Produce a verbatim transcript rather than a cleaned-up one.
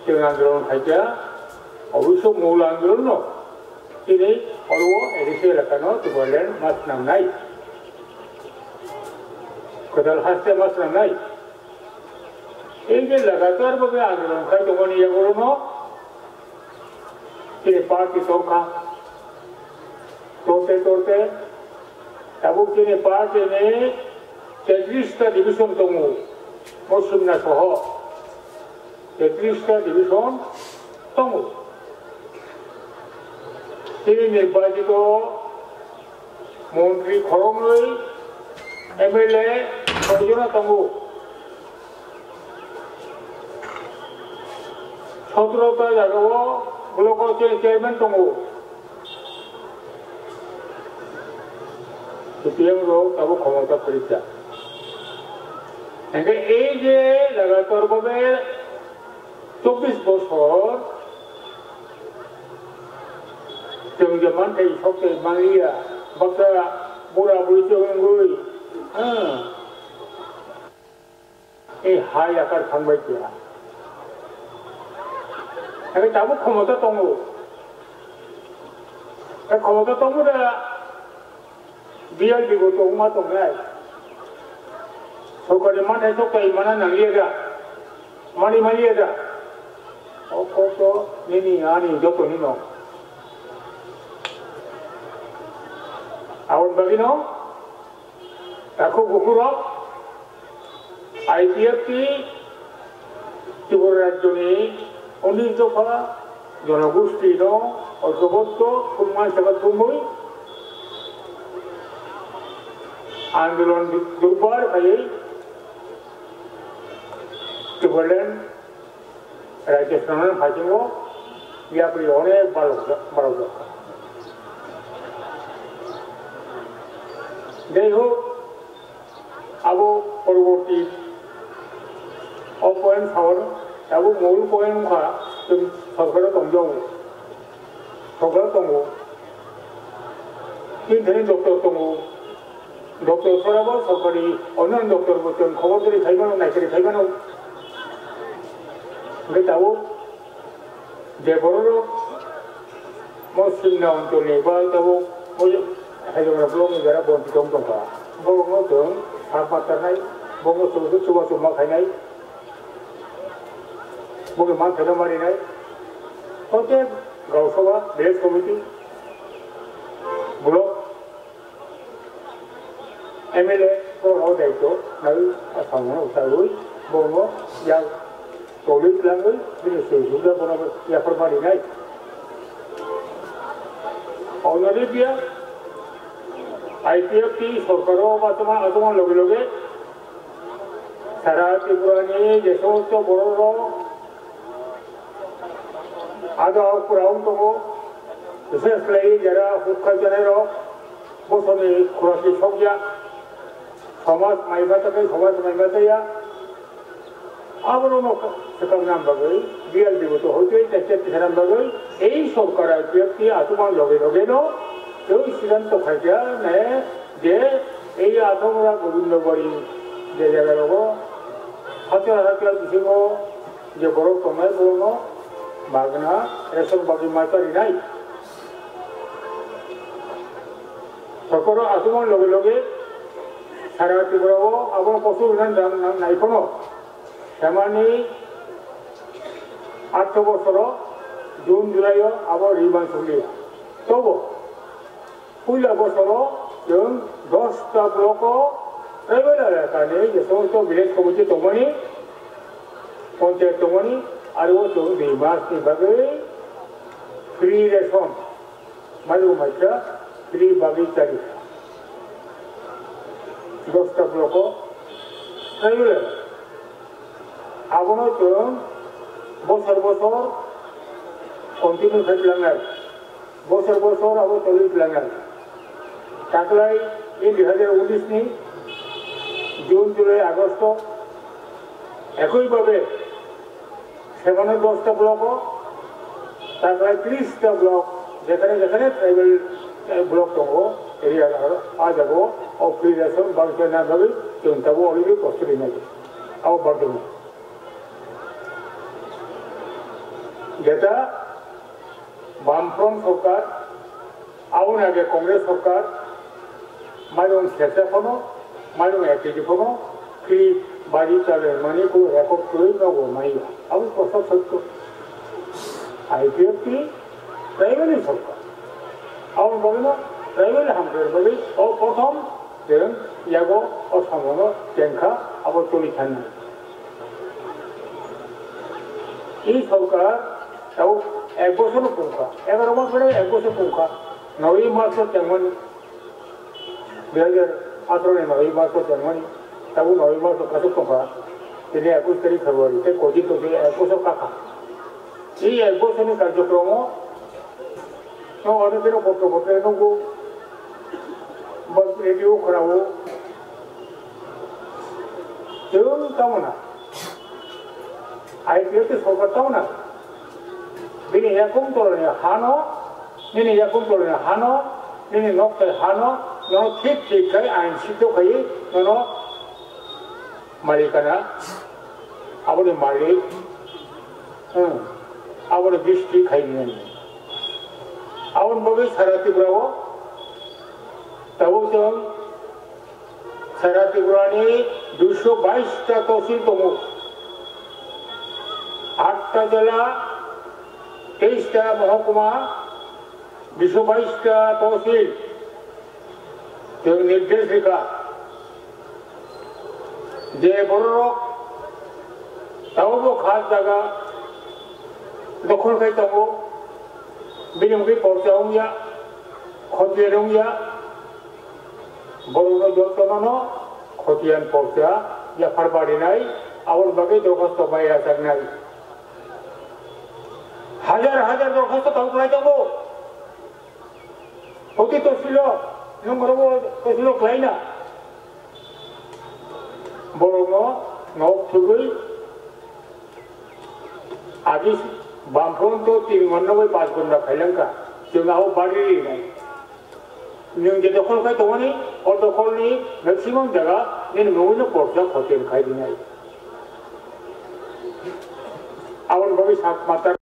Chwng andolon khaikha, obwswk mula andolon no tini oro A D C elaka no Tipraland ma swnamnai, kwtal haste ma swnamnai. Ei je lagatar bhabe andolon khai tongmani yagulo no tini party tongkha, torte torte tabuk tini party ni tetris ta division tongo, Mosumna soho. Tetris ta division tongo. Tini nirbachito montri khoroknwi, M L A soi jona tongo. Sotro ta jagao block o chairman tongo. C P M rok tabuk khomota phaikha. Hingke ei je lagatar bhabe chobbish bosor chwng je manthai sok tei manliya, baksa bura buri chwng wngwi, ah, Ei hai yakar thangbai keha. Hingke tabuk khomota tongo. Hingke khomota tongo da B L B bo tongma tongnai. Sorkarni manthai sok tei mana nangliya da. Mani maliya da. O kok to nini ani joto nino. Aboni bagwi no Takhuk bukhurok I P F T Tripura rajyoni unis dopha jonogosti no oikoboddo thumnai saka thumwi andolon durbar khaiwi Tipraland Rajasthan phaijingo yapri onek balok balok. Jai hok, abo porborti o point sawan, abo mul point wngkha, chwng sorkaro tongjago. Sorkar tongo. Tin thani doctor tongo. Doctor sora bo sorkari, onno doctor bo chwng khobor dori khai mano, naikari khai mano. Hingke tabuk je bororok mo Simna oncholni ba tabuk mo Haijagra block ni jara bonti tong tongkha. Borokno chwng sak patarnai, borokno chwng chuba chuma khainai. Boni manthaino marinai. Protek Gausabha, Village Committee, Block, M L A, borok daityo nai asangno utalwi, borokno yak tolwi twlangwi, bini swijukya bono yaphar marinai. Onori biya, I P F T sorkaro batoma, atoma loge loge, Sara Tripura ni je somosto borok rok ado pura wng tongo, bises khlai jara huk khai janai rok bosoni khurasi sokya, somaj mai ma tei somaj mai ma tei ya, abo rok no swkang nam bagwi, B L D bo to hoi tei tei tei nam bagwi, ei sorkar I P F T atuma loge loge no tei sidan to khai kya ne je ei athong ra Gobindo Bari je jaga rogo Hajar hajar bisingo je borok tongnai borokno magna ration bagwi ma charinai. Sokoro aswkmani loge loge sara Tripura o abono kosto rwna nang-, nang-, nai phano. Hemani atro bosoro June, July o abo riban suli. Tobo Puila bosoro chwng dosta block o tribal elaka ni je somosto village committee tongmani, panchayat tongmani, aro chwng dui mas ni bagwi free ration, mairum maikha free bagwi chari. Dosta block o tribal elaka. Abono chwng bosor bosor continue khai langnai. Bosor bosor abo tolwi langnai. Taklai in dui hajar unis ni June, July, August o ekoi bhabe sebano dosta block o, taklai tris ta block, jekhane jekhane tribal, eh, block tongo, area o, ah jaga o, o free ration bangsa na bagwi chwng tabuk already kosori nai. Abo bagwi. Jeta Bamfront sorkar, aboni age Congress sorkar, mairung sersa phano, mairung ek kg phano, free bari chale mani ko record kwrwi nogo maiya. Abo kosa sotto. I P F T tribal ni sorkar. Aboni bagwi no tribal hamkrai bagwi o prothom chwng yago o samungno chengkha abo tuli thani. I sorkar tau ek bosor no pungkha, egaroh mas bwlai ek bosor pungkha, November maso chengmani, dui hajar atharo ni November maso chengmani, tabo November maso kaisa tongkha, tini ekush tarik February, tei kojin tongsi ek bosor kakha. I ek bosor ni karjokromo no, oro bini bokto bokto nukgo, bo radio khorao. Chwng tamo na? I P F T sorkar tamo na? Bini yakum toloni hano, nini yakum toloni hano, nini nokthai hano, nono thik thik khai ain siddho khai nono malikana, aboni malik, hmm, aboni bisti khai nini. Aboni bagwi sara Tripura o tabuk chwng sara Tripura ni duiso bais ta tosil tongo. Atta jela, teis ta mohokuma, duiso bais ta tosil. Chwng nirdesh rikha je bororok tabukbo khas jaga dokhol khai tongo, bini wngwi porcha wngya, khotiyan wngya, borokno jotono no khotiyan porcha yaphar barinai, aboni bagwi dorkhasto bai rwjaknai. Hajar hajar dorkhasto tabuk lai tongo. Oti tosilo, nwng oro bo tosilo khlaina. Borokno nok thugwi agi Bamfront to tin ghonta bai panch ghonta khailangkha. Chwng abo bari rinai. Nwng je dokhol khai tongmani, o dokholni maximum jaga nini mungwino porcha khotiyan khai rinai. Aboni bagwi sak matar